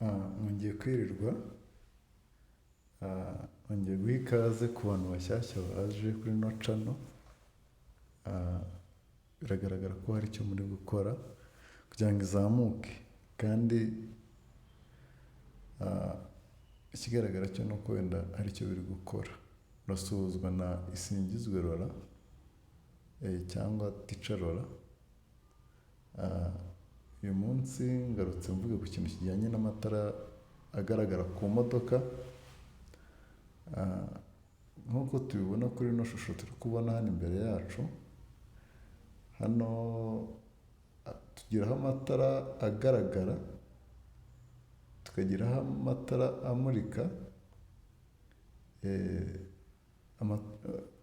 Mwongeye kwirirwa, nongeye guha ikaze ku bantu bashyashya baje kuri ino channel, biragaragara ko hari icyo muri gukora kugira ngo izamuke, kandi ikigaragara cyo ni uko wenda hari icyo biri gukora. Urasuhuzwa na Isingizwe Laurent cyangwa Teacher Laurent. Uyu munsi ngarutse mvuga ku kintu kijyanye n'amatara agaragara ku modoka. Nk'uko tubibona kuri ino shusho turi kubona hano imbere yacu, hano tugiraho amatara agaragara, tukagiraho amatara amurika,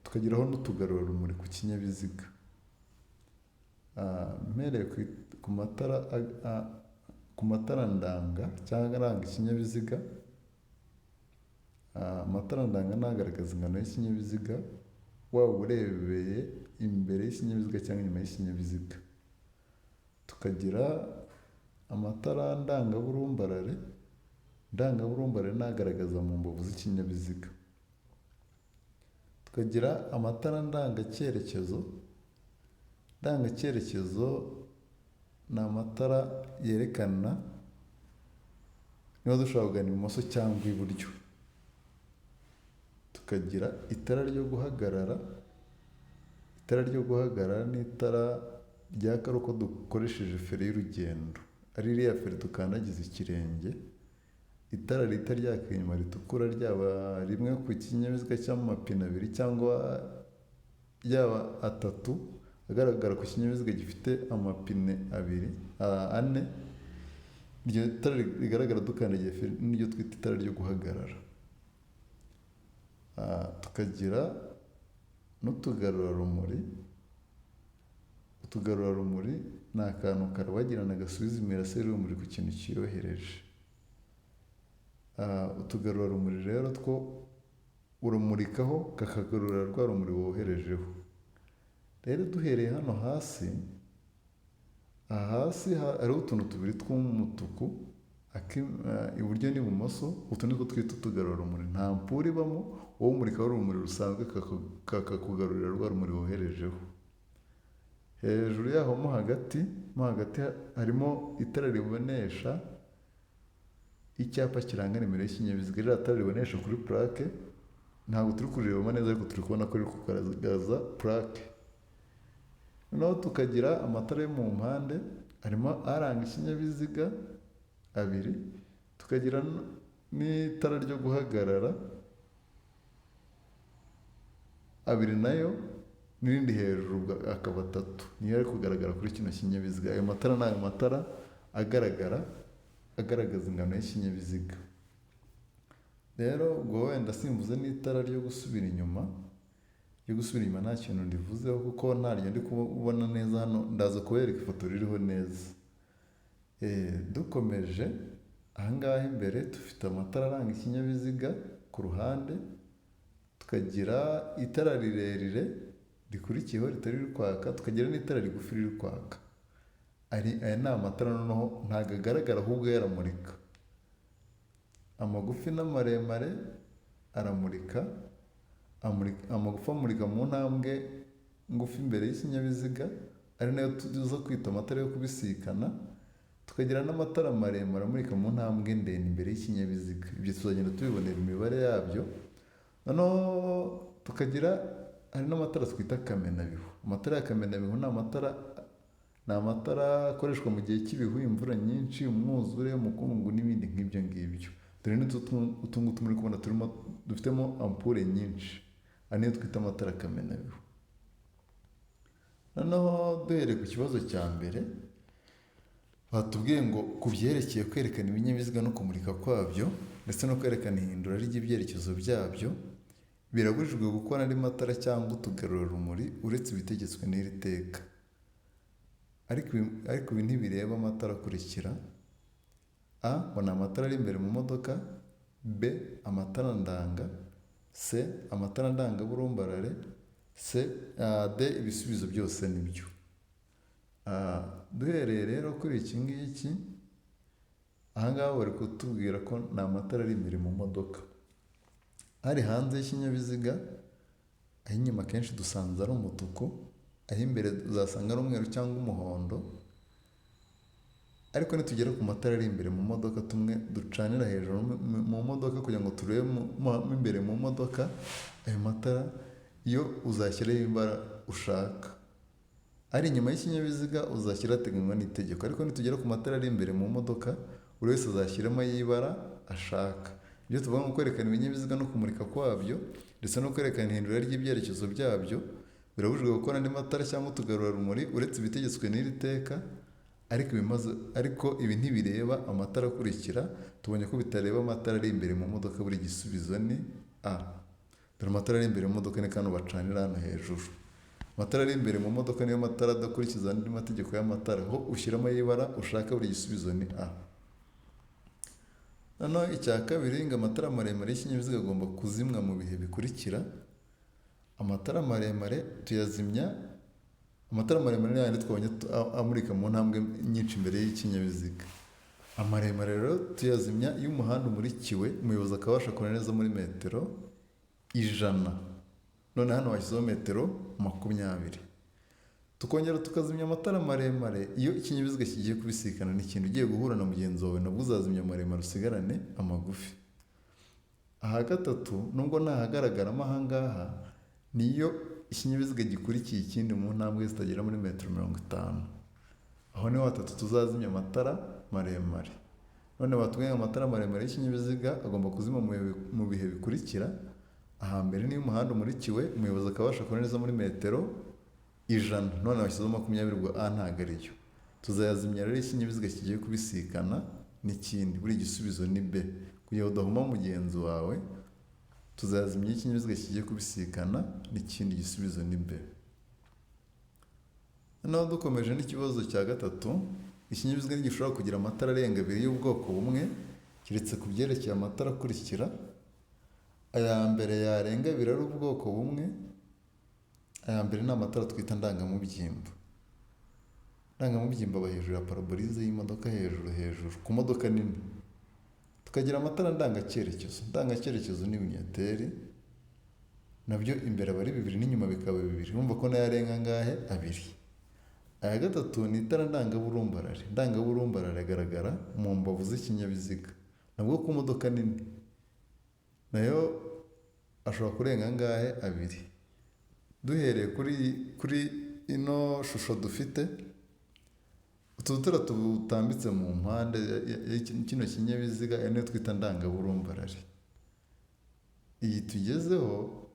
tukagiraho n'utugarurarumuri ku kinyabiziga. Mpereye ku matara ndanga cyangwa aranga ikinyabiziga, amatara ndanga ni agaragaza ingano y'ikinyabiziga, waba urebeye imbere y'ikinyabiziga cyangwa inyuma y'ikinyabiziga. Tukagira amatara ndangaburumbarare, ndangaburumbarare ni agaragaza mu mbavu z'ikinyabiziga. Tukagira amatara ndangacyerekezo, ndangacyerekezo ni amatara yerekana niba dushobora kugana ibumoso cyangwa iburyo. Tukagira itara ryo guhagarara, itara ryo guhagarara ni itara ryaka ari uko dukoresheje feri y'urugendo, ari iriya feri dukandagiza ikirenge, itara rihita ryaka inyuma ritukura, ryaba rimwe ku kinyabiziga cy'amapine abiri cyangwa yaba atatu agaragara ku kinyabiziga gifite amapine abiri, ane. Iryo tara rigaragara dukandagiye feri niryo twita itara ryo guhagarara. Tukagira n'utugarurarumuri. Utugarurarumuri ni akantu karabagirana gasubiza imirasire y'urumuri ku kintu cyiyohereje. Utugarurarumuri rero two urumurikaho kakagarura rwa rumuri woherejeho. Rero duhereye hano hasi, aha hasi hariho utuntu tubiri tw'umutuku iburyo n'ibumoso, utu nitwo twita utugarurarumuri. Nta mpure ibamo, wowe umurikaho urumuri rusanzwe kakakugarurira rwa rumuri woherejeho. Hejuru yaho mo hagati harimo itara ribonesha icyapa kiranga nimero y'ikinyabiziga. Ririya tara ribonesha kuri plaque, ntabwo turi kurireba neza ariko turi kubona ko riri kugaragaza plaque. Noneho tukagira amatara yo mu mpande, harimo aranga ikinyabiziga abiri, tukagira n'itara ryo guhagarara abiri nayo, n'irindi hejuru akaba atatu, niyo ari kugaragara kuri kino kinyabiziga. Ayo matara ni ayo matara agaragara agaragaza ingano y'ikinyabiziga. Rero ubwo wenda simvuze n'itara ryo gusubira inyuma, ryo gusubira inyuma nta kintu ndivuzeho kuko ntaryo ndi kubona neza hano, ndaza kubereka ifoto ririho neza. Dukomeje ahangaha imbere dufite amatara aranga ikinyabiziga ku ruhande, tukagira itara rirerire rikurikiyeho ritari riri kwaka, tukagira n'itara rigufi riri kwaka. Aya ni amatara noneho ntabwo agaragara ahubwo yo aramurika. Amagufi n'amaremare aramurika, amagufi amurika mu ntambwe ngufi imbere y'ikinyabiziga, ari nayo tuza kwita amatara yo kubisikana, tukagira n'amatara maremare amurika mu ntambwe ndende imbere y'ikinyabiziga. Ibyo tuzagenda tubibonera imibare yabyo. Noneho tukagira hari n'amatara twita kamenabihu. Amatara ya kamenabihu ni amatara akoreshwa mu gihe cy'ibihu, imvura nyinshi, umwuzure, umukungugu n'ibindi nk'ibyo ngibyo. Dore n'utu ngutu muri kubona turimo dufitemo ampure nyinshi, aya niyo twita amatara kamenabihu. Noneho duhereye ku kibazo cya mbere, batubwiye ngo ku byerekeye kwerekana ibinyabiziga no kumurika kwabyo ndetse no kwerekana ihindura ry'ibyerekezo byabyo, birabujijwe gukora andi matara cyangwa utugarurarumuri uretse ibitegetswe n'iri teka. Ariko ibi ntibireba amatara akurikira: A ngo ni amatara ari imbere mu modoka, B amatara ndanga, C amatara ndangaburumbarare, D ibisubizo byose nibyo. Duhereye rero kuri iki ngiki. Ahangaha bari kutubwira ko ni amatara ari imbere mu modoka. Ari hanze y'ikinyabiziga, ay'inyuma akenshi dusanze ari umutuku, ay'imbere uzasanga ari umweru cyangwa umuhondo. Ariko nitugera ku matara ari imbere mu modoka, tumwe ducanira hejuru mu modoka kugira ngo turebe mo imbere mu modoka, ayo matara yo uzashyiraho ibara ushaka. Ari inyuma y'ikinyabiziga uzashyira ateganywa n'itegeko, ariko nitugera ku matara ari imbere mu modoka, buri wese azashyiramo ay'ibara ashaka. Ibyo tuvuga ngo kwerekana ibinyabiziga no kumurika kwabyo, ndetse no kwerekana ihindura ry'ibyerekezo byabyo, birabujijwe gukora andi matara cyangwa utugarurarumuri uretse ibitegetswe n'iri teka. Ariko ibi ntibireba amatara akurikira. Tubonye ko bitareba amatara ari imbere mu modoka, buri gisubizo ni A. Dore amatara ari imbere mu modoka ni kano bacanira hano hejuru. Amatara ari imbere mu modoka niyo matara adakurikiza andi mategeko y'amatara, ho ushyiramo ay'ibara ushaka, buri gisubizo ni A. Noneho icya kabiri, ngo amatara maremare y'ikinyabiziga agomba kuzimwa mu bihe bikurikira. Amatara maremare tuyazimya, amatara maremare ni yandi twabonye amurika mu ntambwe nyinshi imbere y'ikinyabiziga. Amaremare rero tuyazimya iyo umuhanda umurikiwe, umuyobozi akabasha kureba neza muri metero 100. None hano bashyizeho metero 20. Tukongera tukazimya amatara maremare iyo ikinyabiziga kigiye kubisikana n'ikintu, ugiye guhura na mugenzi wawe, nabwo uzazimya maremare usigarane amagufi. Aha gatatu, nubwo ntahagaragaramo aha ngaha, niyo ikinyabiziga gikurikiye ikindi mu ntambwe zitagera muri metero 50. Aho niho hatatu tuzazimya amatara maremare. None batubwiye ngo amatara maremare y'ikinyabiziga agomba kuzima mu bihe bikurikira. Ahambere niyo umuhanda umurikiwe, umuyobozi akabasha kubona neza muri metero 100. None bashyizeho 20, ubwo A ntabwo ariyo. Tuzayazimya rero ikinyabiziga kigiye kubisikana n'ikindi, buri gisubizo ni B. Kugira ngo udahuma mugenzi wawe, tuzayazimya iyo ikinyabiziga kigiye kubisikana n'ikindi, gisubizo ni B. Noneho dukomeje n'ikibazo cya gatatu, ikinyabiziga ntigishobora kugira amatara arenga abiri y'ubwoko bumwe, keretse ku byerekeye amatara akurikira. Aya mbere yarenga abiri ari ubwoko bumwe, aya mbere ni amatara twita ndangamubyimba. Ndangamubyimba aba hejuru ya parabolize y'imodoka, hejuru hejuru ku modoka nini. Tukagira amatara ndangacyerekezo. Ndangacyerekezo ni ibinyoteri, nabyo imbere aba ari bibiri n'inyuma bikaba bibiri, urumva ko nayo arenga angahe? Abiri. Aya gatatu ni itara ndangaburumbarare. Ndangaburumbarare agaragara mu mbavu z'ikinyabiziga, nabwo ku modoka nini, nayo ashobora kurenga angahe? Abiri. Duhereye kuri ino shusho dufite, utu dutara tutambitse mu mpande ya kino kinyabiziga, aya niyo twita ndangaburumbarare. Iyi tugezeho,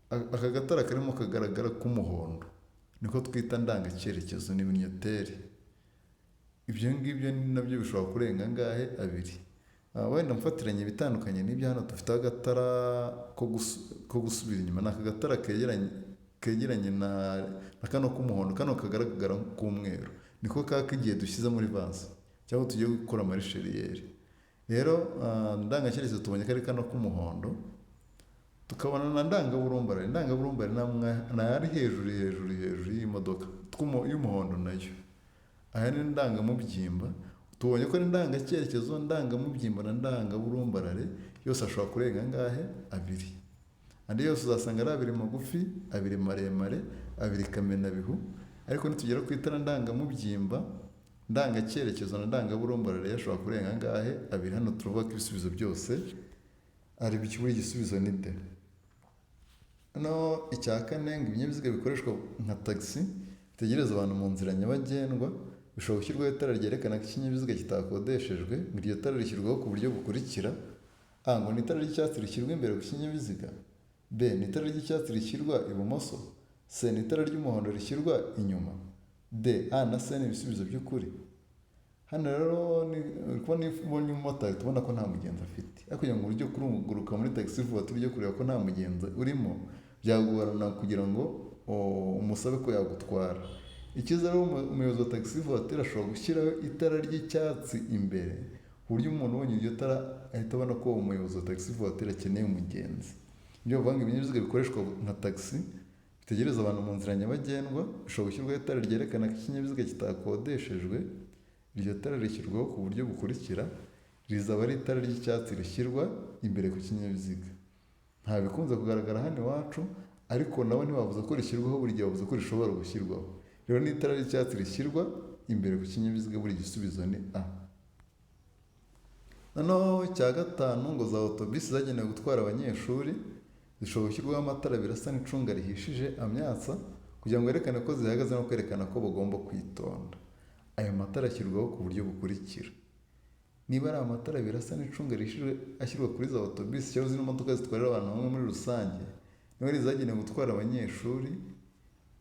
aka gatara karimo kagaragara k'umuhondo niko twita ndangacyerekezo, ni ibinyoteri. Ibyo ngibyo nabyo bishobora kurenga angahe? Abiri. Wenda mfatiranye ibitandukanye n'ibyo, hano dufite agatara ko gusubira inyuma, ni aka gatara kegeranye na kano k'umuhondo, kano kagaragara k'umweru niko kaka igihe dushyize muri vansi cyangwa tugiye gukora marisheriyeri. Rero ndangacyerekezo tubonye ko ari kano k'umuhondo, tukabona na ndangaburumbarare. Ndangaburumbarare ni ayari hejuru hejuru hejuru y'imodoka y'umuhondo nayo. Aya ni ndangamubyimba, tubonye ko ari ndangacyerekezo, ndangamubyimba na ndangaburumbarare, yose ashobora kurenga angahe? Abiri. Andi yose uzasanga ari abiri magufi, abiri maremare, abiri kamenabihu. Ariko nitugera ku itara ndangamubyimba, ndangacyerekezo na ndangaburumbarare, ashobora kurenga angahe? Abiri. Hano turavuga ko ibisubizo byose ari byo, buri gisubizo ni D. Noneho icya kane, ngo ibinyabiziga bikoreshwa nka tagisi bitegereza abantu mu nzira nyabagendwa bishobora gushyirwaho itara ryerekana ko ikinyabiziga kitakodeshejwe. Ngo iryo tara rishyirwaho ku buryo bukurikira: A, ngo ni itara ry'icyatsi rishyirwa imbere ku kinyabiziga; B, ni itara ry'icyatsi rishyirwa ibumoso; C, ni itara ry'umuhondo rishyirwa inyuma; D, A na C ni ibisubizo by'ukuri. Hano rero uri kubona iyo ubonye umumotari tubona ko nta mugenzi afite, ariko kugira ngo ujye kurunguruka muri tagisi vuba ujye kureba ko nta mugenzi urimo, byagorana kugira ngo umusabe ko yagutwara. Icyiza rero, umuyobozi wa tagisi voiture ashobora gushyiraho itara ry'icyatsi imbere, ku buryo umuntu ubonye iryo tara ahita abona ko uwo muyobozi wa tagisi voiture akeneye umugenzi. Ibyo bavuga ngo ibinyabiziga bikoreshwa nka tagisi bitegereza abantu mu nzira nyabagendwa bishobora gushyirwaho itara ryerekana ko ikinyabiziga kitakodeshejwe. Iryo tara rishyirwaho ku buryo bukurikira: rizaba ari itara ry'icyatsi rishyirwa imbere ku kinyabiziga. Nta bikunze kugaragara hano iwacu, ariko nabo ntibavuze ko rishyirwaho buri gihe, bavuze ko rishobora gushyirwaho. Rero ni itara ry'icyatsi rishyirwa imbere ku kinyabiziga, buri gisubizo ni A. Noneho icya gatanu ngo za otobisi zagenewe gutwara abanyeshuri zishobora gushyirwaho amatara abiri asa n'icunga rihishije amyatsa kugira ngo yerekane ko zihagaze no kwerekana ko bagomba kwitonda. Ayo matara ashyirwaho ku buryo bukurikira: niba ari amatara abiri asa n'icunga rihishije ashyirwa kuri za otobisi cyangwa zino modoka zitwarira abantu bamwe muri rusange, niba ari izagenewe gutwara abanyeshuri,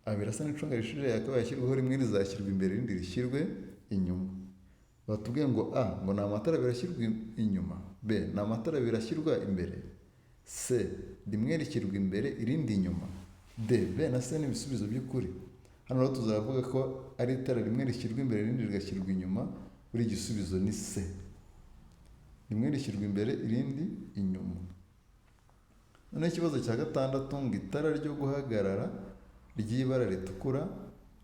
abiri asa n'icunga rihishije yakabaye ashyirwaho, rimwe rizashyirwa imbere irindi rishyirwe inyuma. Batubwiye ngo A ngo ni amatara abiri ashyirwa inyuma, B ni amatara abiri ashyirwa imbere, C rimwe rishyirwa imbere irindi inyuma, D, B na C ni ibisubizo by'ukuri. Hano rero tuzavuga ko ari itara rimwe rishyirwa imbere irindi rigashyirwa inyuma, buri gisubizo ni C. Rimwe rishyirwa imbere irindi inyuma. Noneho ikibazo cya gatandatu ngo itara ryo guhagarara ry'ibara ritukura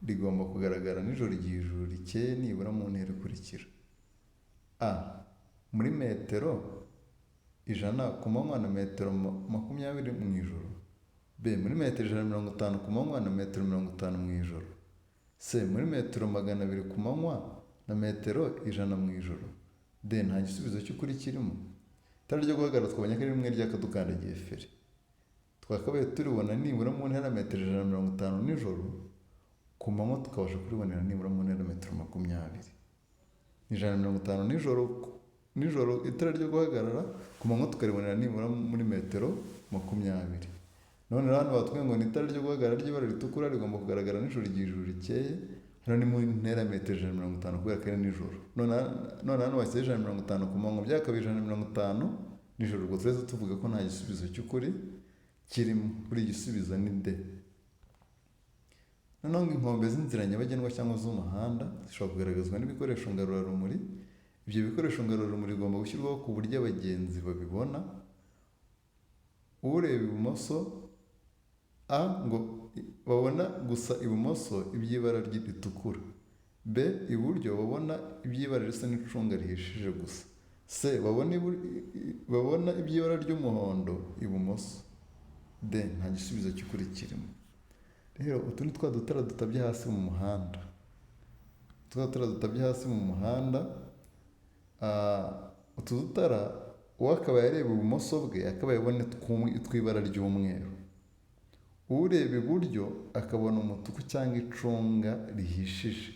rigomba kugaragara nijoro igihe ijuru rikeye nibura mu ntera ikurikira: A muri metero 100 ku manywa na metero 20 mu ijoro, B muri metero 150 ku manywa na metero 50 mu ijoro, C muri metero 200 ku manywa na metero 100 mu ijoro, D nta gisubizo cy'ukuri kirimo. Itara ryo guhagarara twabonye ko ari rimwe ryaka dukandagiye feri, twakabaye turibona nibura mu ntera metero 150 nijoro, ku manywa tukabasha kuribonera nibura mu ntera metero 20. 150 nijoro itara ryo guhagarara, ku manywa tukaribonera nibura muri metero 20. None rero hano batubwiye ngo ni itara ryo guhagarara ry'ibara ritukura rigomba kugaragara nijoro igihe ijuru rikeye, hano ni mu ntera metero 150 kubera ko ari nijoro. None hano bashyizeho 150 ku manywa, byakabaye 150 nijoro. Ubwo turahita tuvuga ko nta gisubizo cy'ukuri kirimo, buri gisubizo ni D. Noneho ngo inkombe z'inzira nyabagendwa cyangwa z'umuhanda zishobora kugaragazwa n'ibikoresho ngarurarumuri. Ibyo bikoresho ngarurarumuri bigomba gushyirwaho ku buryo abagenzi babibona. Ureba ibumoso, A ngo babona gusa ibumoso iby'ibara ritukura, B iburyo babona iby'ibara risa n'icunga rihishije gusa, C babona iby'ibara ry'umuhondo ibumoso, D nta gisubizo cy'ukuri kirimo. Rero utu ni twa dutara dutabye hasi mu muhanda, twa dutara dutabye hasi mu muhanda. Utu dutara uwakabaye areba ibumoso bwe akabaye abona tw'ibara ry'umweru, ureba iburyo akabona umutuku cyangwa icunga rihishije.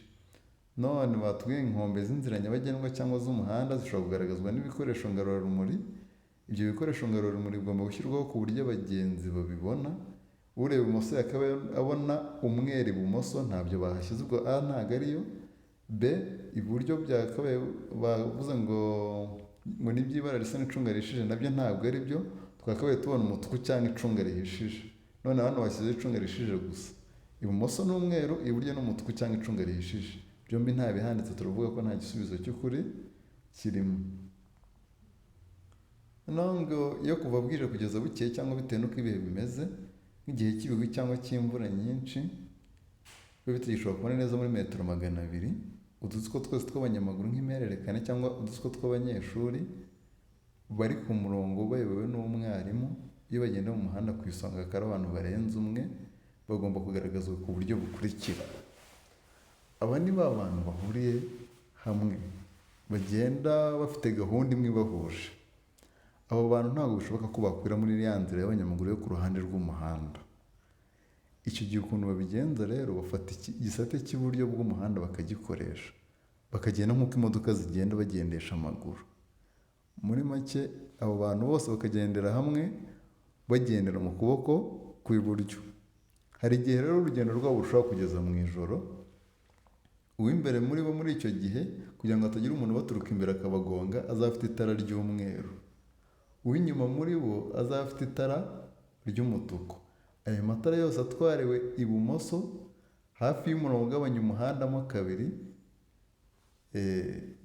None batubwiye inkombe z'inzira nyabagendwa cyangwa z'umuhanda zishobora kugaragazwa n'ibikoresho ngarurarumuri. Ibyo bikoresho ngarurarumuri bigomba gushyirwaho ku buryo abagenzi babibona. Ureba ibumoso akaba abona umweru ibumoso, ntabyo bahashyize, ubwo A ntabwo ariyo. B iburyo byakabaye bavuze ngo ni iby'ibara risa n'icunga rihishije, nabyo ntabwo ari byo, twakabaye tubona umutuku cyangwa icunga rihishije. None hano bashyizeho icunga rihishije gusa, ibumoso ni umweru, iburyo ni umutuku cyangwa icunga rihishije, byombi nta bihanditse, turavuga ko nta gisubizo cy'ukuri kirimo. Noneho ngo iyo kuva bwije kugeza bukeye cyangwa bitewe n'uko ibihe bimeze, nk'igihe cy'ibihu cyangwa cy'imvura nyinshi, biba bitagishobora kubona neza muri metero 200, udutsiko twose tw'abanyamaguru nk'impererekane cyangwa udutsiko tw'abanyeshuri bari ku murongo bayobowe n'umwarimu, iyo bagenda mu muhanda ku isonga hakaba hari abantu barenze umwe, bagomba kugaragazwa ku buryo bukurikira. Aba ni ba bantu bahuriye hamwe, bagenda bafite gahunda imwe ibahuje. Abo bantu ntabwo bishoboka ko bakwira muri ya nzira y'abanyamaguru yo ku ruhande rw'umuhanda. Icyo gihe ukuntu babigenza rero, bafata igisate cy'iburyo bw'umuhanda bakagikoresha, bakagenda nk'uko imodoka zigenda bagendesha amaguru. Muri make abo bantu bose bakagendera hamwe, bagendera mu kuboko kw'iburyo. Hari igihe rero urugendo rwabo rushobora kugeza mu ijoro, uw'imbere muri bo muri icyo gihe kugira ngo hatagira umuntu ubaturuka imbere akabagonga, azaba afite itara ry'umweru, uw'inyuma muri bo azaba afite itara ry'umutuku. Ayo matara yose atwariwe ibumoso hafi y'umurongo ugabanya umuhanda mo kabiri.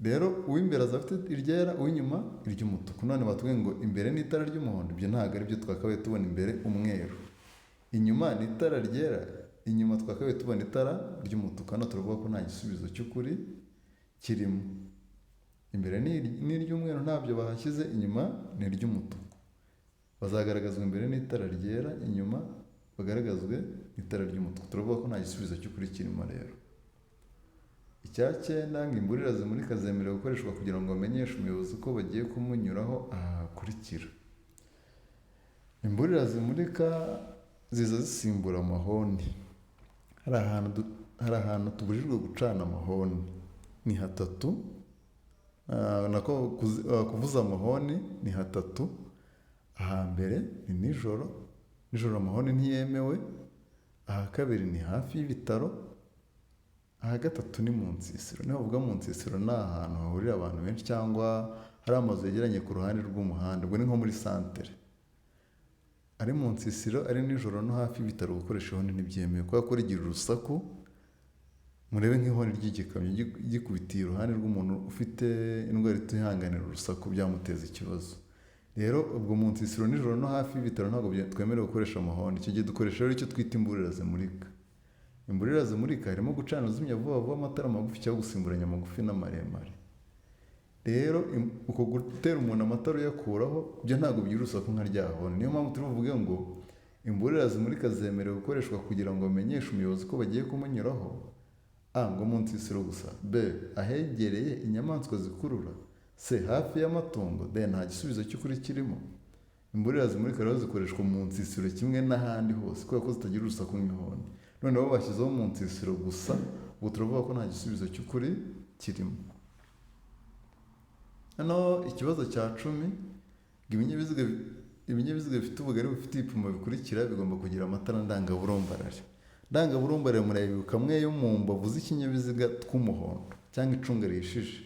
Rero uw'imbere azaba afite iryera, uw'inyuma iry'umutuku. None batubwiye ngo imbere ni itara ry'umuhondo, ibyo ntabwo ari byo, twakabaye tubona imbere umweru, inyuma ni itara ryera, inyuma twakabaye tubona itara ry'umutuku. Hano turavuga ko nta gisubizo cy'ukuri kirimo. Imbere ni iry'umweru ntabyo bahashyize, inyuma ni iry'umutuku. Bazagaragazwa imbere n'itara ryera, inyuma bagaragazwe n'itara ry'umutuku. Turavuga ko nta gisubizo cy'ukuri kirimo rero. Icya cyenda, ngo imburira zimurika zemerewe gukoreshwa kugira ngo bamenyeshe umuyobozi ko bagiye kumunyuraho aha hakurikira. Imburira zimurika ziza zisimbura amahoni. Hari ahantu tubujijwe gucana amahoni, ni hatatu. Nako kuvuza amahoni ni hatatu. Ahambere ni nijoro, nijoro amahoni ntiyemewe. Aha kabiri ni hafi y'ibitaro. Aha gatatu ni mu nsisiro. Niyo bavuga mu nsisiro ni ahantu hahurira abantu benshi cyangwa hari amazu yegeranye ku ruhande rw'umuhanda, ubwo ni nko muri santere. Ari mu nsisiro, ari nijoro no hafi y'ibitaro, gukoresha ihoni ntibyemewe kubera ko rigira urusaku. Murebe nk'ihoni ry'igikamyo gikubitiye iruhande rw'umuntu ufite indwara itihanganira urusaku, byamuteza ikibazo. Rero ubwo mu nsisiro, nijoro no hafi y'ibitaro ntabwo twemerewe gukoresha amahoni. Icyo gihe dukoresha rero icyo twita imburira zimurika. Imburira zimurika harimo gucana uzimya vuba vuba amatara magufi cyangwa gusimburanya amagufi n'amaremare. Rero uko gutera umuntu amatara uyakuraho byo ntabwo bigira urusaku nka rya honi. Niyo mpamvu turi buvuge ngo imburira zimurika zemerewe gukoreshwa kugira ngo bamenyeshe umuyobozi ko bagiye kumunyuraho: A, ngo mu nsisiro gusa; B, ahegereye inyamaswa zikurura; C, hafi y'amatungo; D, nta gisubizo cy'ukuri kirimo. Imburira zimurika rero zikoreshwa mu nsisiro kimwe n'ahandi hose kubera ko zitagira urusaku nk'ihoni. Noneho bashyizeho mu nsisiro gusa, ubwo turavuga ko nta gisubizo cy'ukuri kirimo. Hano ikibazo cya 10, ngo ibinyabiziga bifite ubugari bufite ibipimo bikurikira bigomba kugira amatara ndangaburumbarare. Ndangaburumbarare murayibuka amwe yo mu mbavu z'ikinyabiziga tw'umuhondo cyangwa icunga rihishije.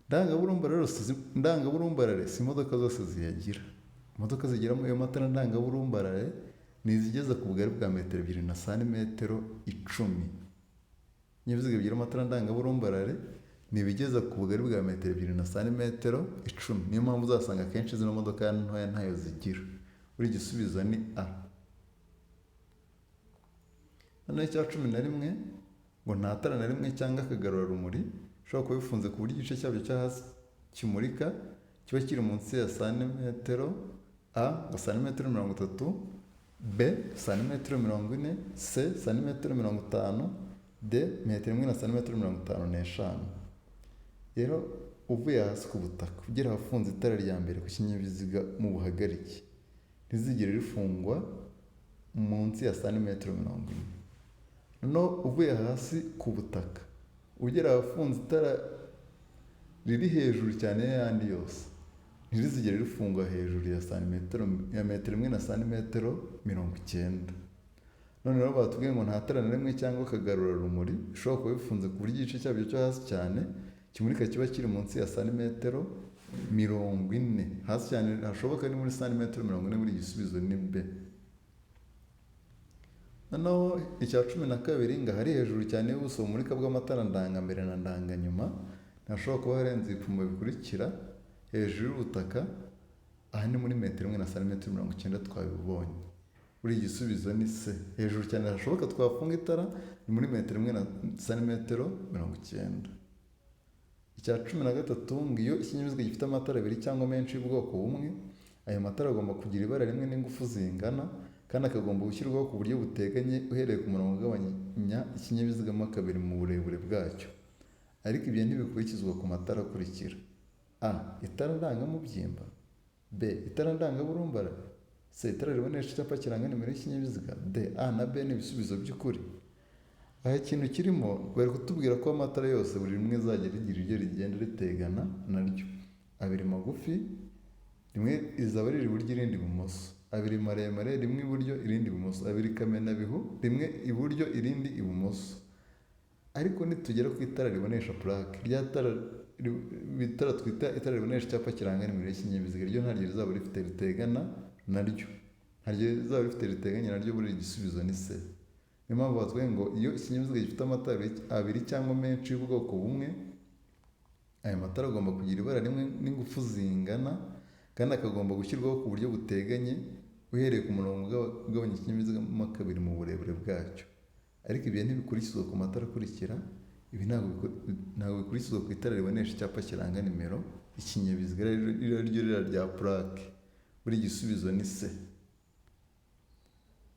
Ndangaburumbarare si imodoka zose ziyagira. Imodoka zigira ayo matara ndangaburumbarare ni izigeze ku bugari bwa metero 2 na santimetero 10. Ibinyabiziga bigira amatara ndangaburumbarare ni ibigeze ku bugari bwa metero 2 na santimetero 10. Niyo mpamvu uzasanga akenshi zino modoka ntoya ntayo zigira. Buri gisubizo ni A. Noneho icya 11, ngo nta tara na rimwe cyangwa akagarurarumuri bishobora kuba bifunze ku buryo igice cyabyo cyo hasi kimurika kiba kiri munsi ya santimetero: A, ngo santimetero 30; B, santimetero 40; C, santimetero 50; D, metero 1 na santimetero 55. Rero uvuye hasi ku butaka ugera ahafunze itara rya mbere ku kinyabiziga mu buhagarike, ntizigere rifungwa munsi ya santimetero 40. Noneho uvuye hasi ku butaka ugera ahafunze itara riri hejuru cyane y'ayandi yose, ntirizigere rifungwa hejuru ya santimetero ya metero 1 na santimetero 90. None rero batubwiye ngo nta tara na rimwe cyangwa akagarurarumuri bishobora kuba bifunze ku buryo igice cyabyo cyo hasi cyane kimurika kiba kiri munsi ya santimetero 40. Hasi cyane hashoboka ni muri santimetero 40. Buri gisubizo ni B. Noneho icya 12, ngo ahari hejuru cyane y'ubuso bumurika bw'amatara ndangambere na ndanganyuma ntashobora kuba harenze ibipimo bikurikira: hejuru y'ubutaka, aha ni muri metero 1 na santimetero 90 twabibonye. Buri gisubizo ni C. Hejuru cyane hashoboka twafunga itara ni muri metero 1 na santimetero 90. Icya 13, ngo iyo ikinyabiziga gifite amatara abiri cyangwa menshi y'ubwoko bumwe, ayo matara agomba kugira ibara rimwe n'ingufu zingana, kandi akagomba gushyirwaho ku buryo buteganye uhereye ku murongo ugabanya ikinyabiziga mo kabiri mu burebure bwacyo. Ariko ibyo ntibikurikizwa ku matara akurikira: A, itara ndangamubyimba; B, itara ndangaburumbarare; C, itara ribonesha icyapa kiranga nimero y'ikinyabiziga; D, A na B ni ibisubizo by'ukuri. Aha ikintu kirimo, bari kutubwira ko amatara yose buri rimwe rizajya rigira iryo rigenda ritegana naryo. Abiri magufi, rimwe rizaba riri iburyo irindi ibumoso; abiri maremare, rimwe iburyo irindi ibumoso; abiri kamenabihu, rimwe iburyo irindi ibumoso. Ariko nitugera ku itara ribonesha purake, rya tara itara twita itara ribonesha icyapa kiranga nimero y'ikinyabiziga, ryo ntaryo rizaba rifite ritegana naryo, ntaryo rizaba rifite riteganye naryo. Buri igisubizo ni C. Niyo mpamvu batubwiye ngo iyo ikinyabiziga gifite amatara abiri cyangwa menshi y'ubwoko bumwe, ayo matara agomba kugira ibara rimwe n'ingufu zingana, kandi akagomba gushyirwaho ku buryo buteganye uhereye ku murongo ugabanya ikinyabiziga mo kabiri mu burebure bwacyo. Ariko ibyo ntibikurikizwa ku matara akurikira: Ibi ntabwo bikurikizwa ku itara ribonesha icyapa kiranga nimero ikinyabiziga, ririya ryo ririya rya purake. Buri gisubizo ni C.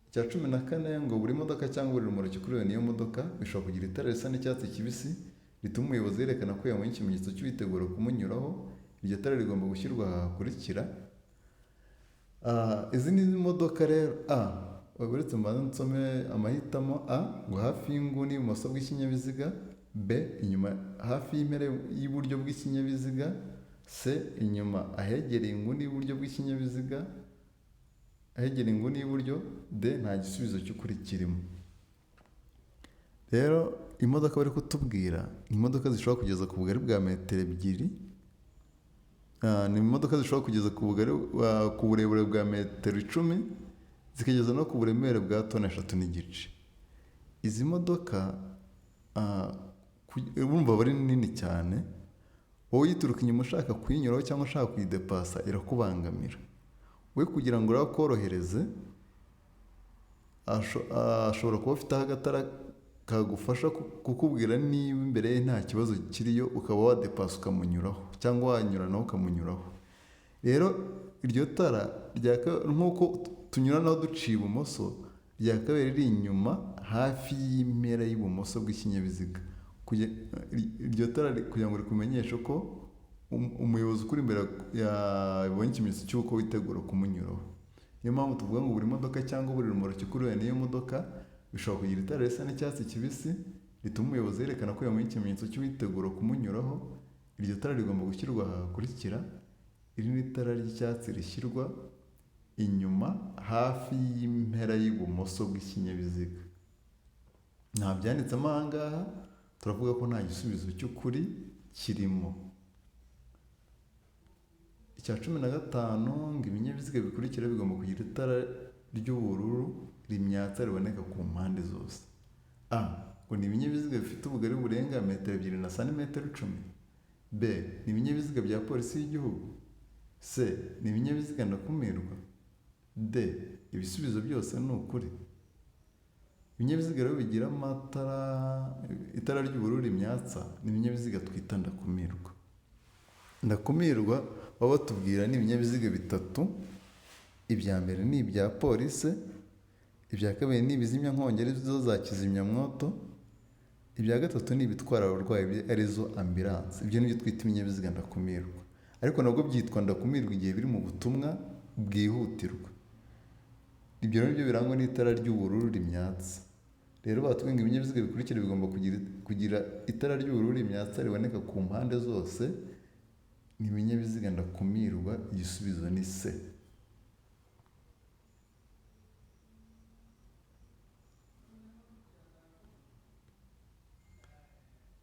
Icya 14 ngo buri modoka cyangwa buri rumoroki ikuriwe n'iyo modoka bishobora kugira itara risa n'icyatsi kibisi rituma umuyobozi yerekana ko yabonye ikimenyetso cy'uwitegura kumunyuraho. Iryo tara rigomba gushyirwa aha hakurikira. Izi ni imodoka rero. A, uretse mbanze nsome amahitamo. A ngo hafi y'inguni y'ibumoso bw'ikinyabiziga, B inyuma hafi y'impera y'iburyo bw'ikinyabiziga, C inyuma ahegereye inguni y'iburyo bw'ikinyabiziga, ahegereye inguni y'iburyo, D nta gisubizo cy'ukuri kirimo. Rero imodoka bari kutubwira ni imodoka zishobora kugeza ku bugari bwa metero 2, ni imodoka zishobora kugeza ku bugari, ku burebure bwa metero 10, zikageza no ku buremere bwa toni 3.5. Izi modoka urumva aba ari nini cyane, wowe uyituruka inyuma ushaka kuyinyuraho cyangwa ushaka kuyidepasa irakubangamira. We kugira ngo urakorohereze, ashobora kuba afite aho agatara kagufasha kukubwira niba imbere ye nta kibazo kiriyo, ukaba wadepasa ukamunyuraho cyangwa wanyuranaho ukamunyuraho. Rero iryo tara nk'uko tunyuranaho duciye ibumoso, ryakabaye riri inyuma hafi y'impera y'ibumoso bw'ikinyabiziga. Iryo tara kugira ngo rikumenyeshe ko umuyobozi ukuri imbere yabonye ikimenyetso cy'uko witegura kumunyuraho. Niyo mpamvu tuvuga ngo buri modoka cyangwa buri rumoroki ikuriwe n'iyo modoka bishobora kugira itara risa n'icyatsi kibisi rituma umuyobozi yerekana ko yabonye ikimenyetso cy'uwitegura kumunyuraho. Iryo tara rigomba gushyirwa aha hakurikira. Iri ni itara ry'icyatsi rishyirwa inyuma hafi y'impera y'ibumoso bw'ikinyabiziga. Nta byanditsemo aha ngaha, turavuga ko nta gisubizo cy'ukuri kirimo. Icya 15 ngo ibinyabiziga bikurikira bigomba kugira itara ry'ubururu rimyatsa riboneka ku mpande zose. A ngo ni ibinyabiziga bifite ubugari burenga metero 2 na santimetero 10. B ni ibinyabiziga bya polisi y'igihugu. C ni ibinyabiziga ndakumirwa. D ibisubizo byose ni ukuri. Ibinyabiziga rero bigira amatara, itara ry'ubururu rimyatsa ni ibinyabiziga twita ndakumirwa. Ndakumirwa baba batubwira ni ibinyabiziga 3. Ibya mbere ni ibya polisi, ibya kabiri ni ibizimya-nkongi arizo za kizimyamwoto, ibya gatatu ni ibitwara abarwayi arizo ambilanse. Ibyo nibyo twita ibinyabiziga ndakumirwa, ariko nabwo byitwa ndakumirwa igihe biri mu butumwa bwihutirwa. Ibyo rero nibyo birangwa n'itara ry'ubururu rimyatsa. Rero batubwiye ngo ibinyabiziga bikurikira bigomba kugira itara ry'ubururu rimyatsa riboneka ku mpande zose, ni ibinyabiziga ndakumirwa. Igisubizo ni C.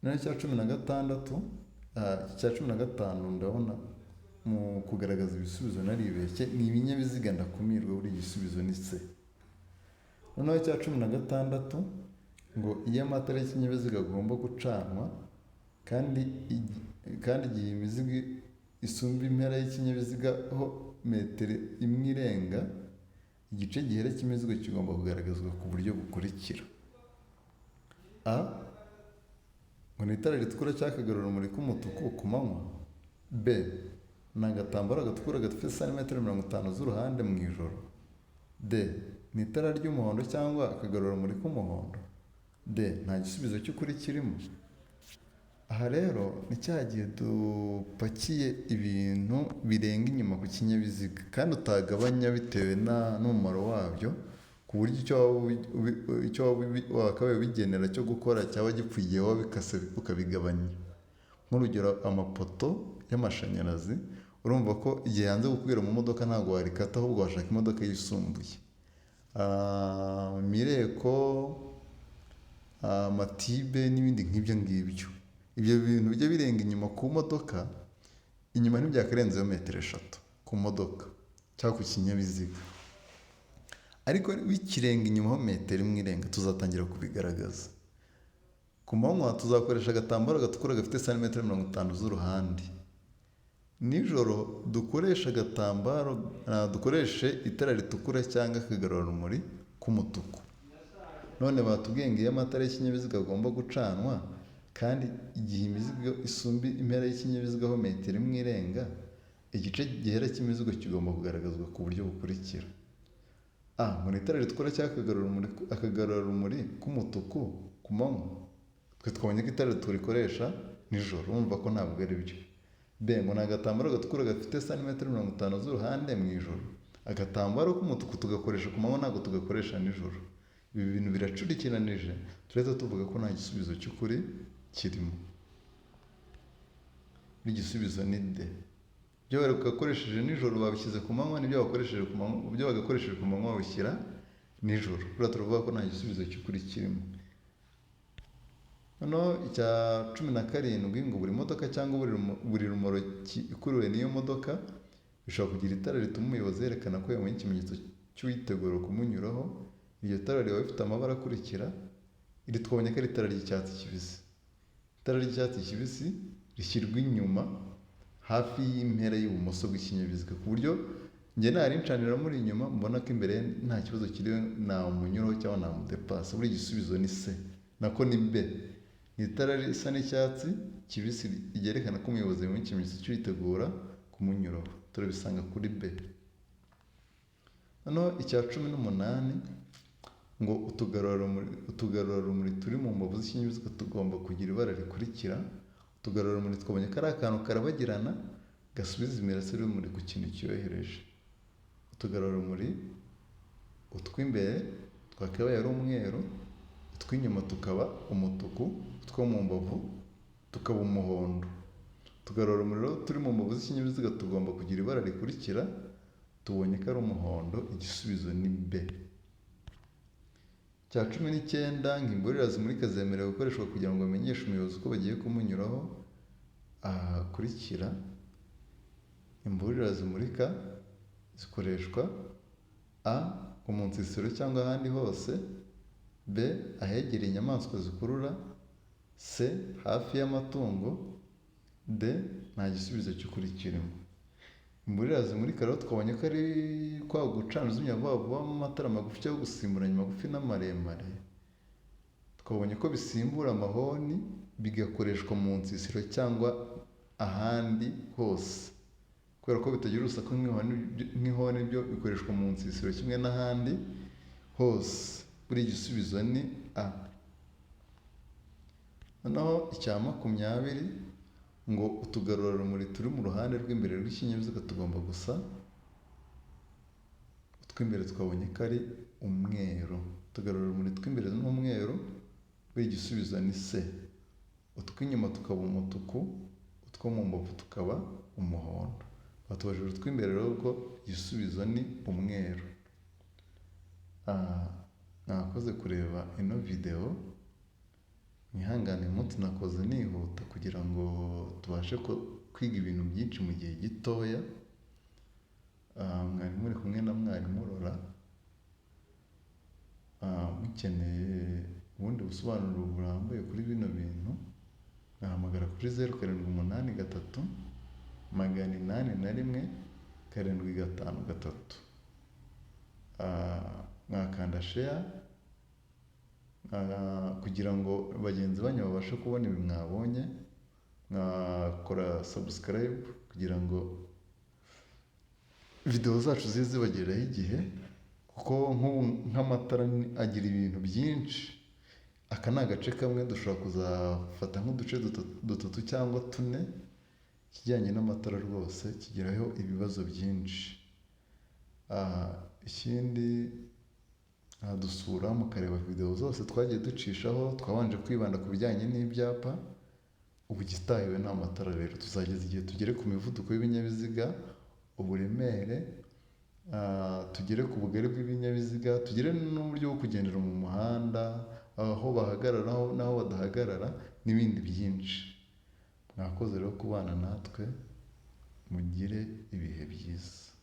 Noneho icya 16, icya 15 ndabona mu kugaragaza ibisubizo naribeshye, ni ibinyabiziga ndakumirwa, buri gisubizo ni C. Noneho icya 16 ngo iyo amatara y'ikinyabiziga agomba gucanwa kandi igihe imizigo isumba impera y'ikinyabiziga ho metero 1 irenga, igice gihera cy'imizigo kigomba kugaragazwa ku buryo bukurikira. A ngo ni itara ritukura cyangwa akagarurarumuri k'umutuku ku manywa. B ni agatambaro gatukura gafite santimetero 50 z'uruhande mu ijoro. D ni itara ry'umuhondo cyangwa akagarurarumuri k'umuhondo. D nta gisubizo cy'ukuri kirimo. Aha rero ni cya gihe dupakiye ibintu birenga inyuma ku kinyabiziga kandi utagabanya bitewe n'umumaro wabyo, ku buryo icyo wakabaye ubigenera cyo gukora cyaba gipfuye igihe wabikase ukabigabanya. Nk'urugero amapoto y'amashanyarazi, urumva ko igihe yanze gukwira mu modoka ntabwo warikata, ahubwo washaka imodoka yisumbuye. Imireko, amatibe n'ibindi nk'ibyo ngibyo. Ibyo bintu bijya birenga inyuma ku modoka, inyuma ntibyakarenzeho metero 3 ku modoka cyangwa ku kinyabiziga. Ariko bikirenga inyuma ho metero 1 irenga tuzatangira kubigaragaza. Ku manywa tuzakoresha agatambaro gatukura gafite santimetero 50 z'uruhande. Nijoro dukoreshe agatambaro, dukoreshe itara ritukura cyangwa akagarurarumuri k'umutuku. None batubwiye ngo iyo amatara y'ikinyabiziga agomba gucanwa Kandi igihe imizigo isumba impera y'ikinyabiziga aho metero imwe irenga, igice gihera cy'imizigo kigomba kugaragazwa ku buryo bukurikira. A. Ngo ni itara ritukura cyangwa akagarurarumuri k'umutuku ku manywa. Twe twabonye ko itara turikoresha nijoro, urumva ko ntabwo ari byo. B. Ngo ni agatambaro gatukura gafite santimetero 50 z'uruhande mu ijoro. Agatambaro k'umutuku tugakoresha ku manywa, ntabwo tugakoresha nijoro. Ibi bintu biracurikiranije, turahita tuvuga ko nta gisubizo cy'ukuri kirimo. Igisubizo ni D. Ibyo bagakoresheje nijoro babishyize ku manywa, n'ibyo bakoresheje ku manywa, ibyo bagakoresheje ku manywa babishyira nijoro. Buriya turavuga ko nta gisubizo cy'ukuri kirimo. Noneho icya 17, ngo buri modoka cyangwa buri rumoroki ikuruwe n'iyo modoka bishobora kugira itara rituma umuyobozi yerekana ko yabonye ikimenyetso cy'uwitegura kumunyuraho. Iryo tara riba rifite amabara akurikira. Iri twabonye ko ari itara ry'icyatsi kibisi. Itara ry'icyatsi kibisi rishyirwa inyuma hafi y'impera y'ibumoso bw'ikinyabiziga, ku buryo njye narincanira muri inyuma mbona ko imbere nta kibazo kiriho, namunyuraho cyangwa namudepasa. Buri igisubizo ni C, nako ni B. Ni itara risa n'icyatsi kibisi ryerekana ko umuyobozi yabonye ikimenyetso cy'uwitegura kumunyuraho. Turabisanga kuri B. Noneho icya 18, ngo utugarurarumuri turi mu mbavu z'ikinyabiziga tugomba kugira ibara rikurikira. Utugarurarumuri twabonye ko ari akantu karabagirana gasubiza imirasire y'urumuri ku kintu cyohereje. Utugarurarumuri utw'imbere twakabaye ari umweru, utw'inyuma tukaba umutuku, utwo mu mbavu tukaba umuhondo. Utugarurarumuri turi mu mbavu z'ikinyabiziga tugomba kugira ibara rikurikira. Tubonye ko ari umuhondo, igisubizo ni B. Icya 19, ngo imburira zimurika zemerewe gukoreshwa kugira ngo bamenyeshe umuyobozi ko bagiye kumunyuraho ahakurikira. Imburira zimurika zikoreshwa: A. mu nsisiro cyangwa ahandi hose, B. ahegereye inyamaswa zikurura, C. hafi y'amatungo, D. nta gisubizo cy'ukuri kirimo. Imburira zimurika rero twabonye ko ari kwa gucana uzimya vuba vuba amatara magufi cyangwa gusimburanya magufi n'amaremare. Twabonye ko bisimbura amahoni, bigakoreshwa mu nsisiro cyangwa ahandi hose. Kubera ko bitagira urusaku nk'ihoni, byo bikoreshwa mu nsisiro kimwe n'ahandi hose. Buri gisubizo ni A. Noneho icya 20, ngo utugarurarumuri turi mu ruhande rw'imbere rw'ikinyabiziga tugomba gusa. Utw'imbere twabonye ko ari umweru. Utugarurarumuri tw'imbere ni umweru, buri gisubizo ni C. Utw'inyuma tukaba umutuku, utwo mu mbavu tukaba umuhondo. Batubajije utw'imbere rero, ubwo igisubizo ni umweru. Mwakoze kureba ino videwo. Mwihangane, uyu munsi nakoze nihuta kugira ngo tubashe kwiga ibintu byinshi mu gihe gitoya. Mwari muri kumwe na mwarimu Rora. Mukeneye ubundi busobanuro burambuye kuri bino bintu, mwahamagara kuri 0783 801 753. Mwakanda share kugira ngo bagenzi banyu babashe kubona ibi mwabonye, mwakora subscribe kugira ngo videwo zacu zize zibagereraho igihe, kuko nk'amatara agira ibintu byinshi. Aka ni agace kamwe, dushobora kuzafata nk'uduce dutatu cyangwa tune. Ikijyanye n'amatara rwose kigeraho ibibazo byinshi. Ikindi, dusura mukareba videwo zose twagiye ducishaho. Twabanje kwibanda ku bijyanye n'ibyapa, ubu igitahiwe ni amatara. Rero tuzageza igihe tugere ku mivuduko y'ibinyabiziga, uburemere, tugere ku bugari bw'ibinyabiziga, tugere n'uburyo bwo kugendera mu muhanda, aho bahagarara n'aho badahagarara, n'ibindi byinshi. Mwakoze rero kubana natwe, mugire ibihe byiza.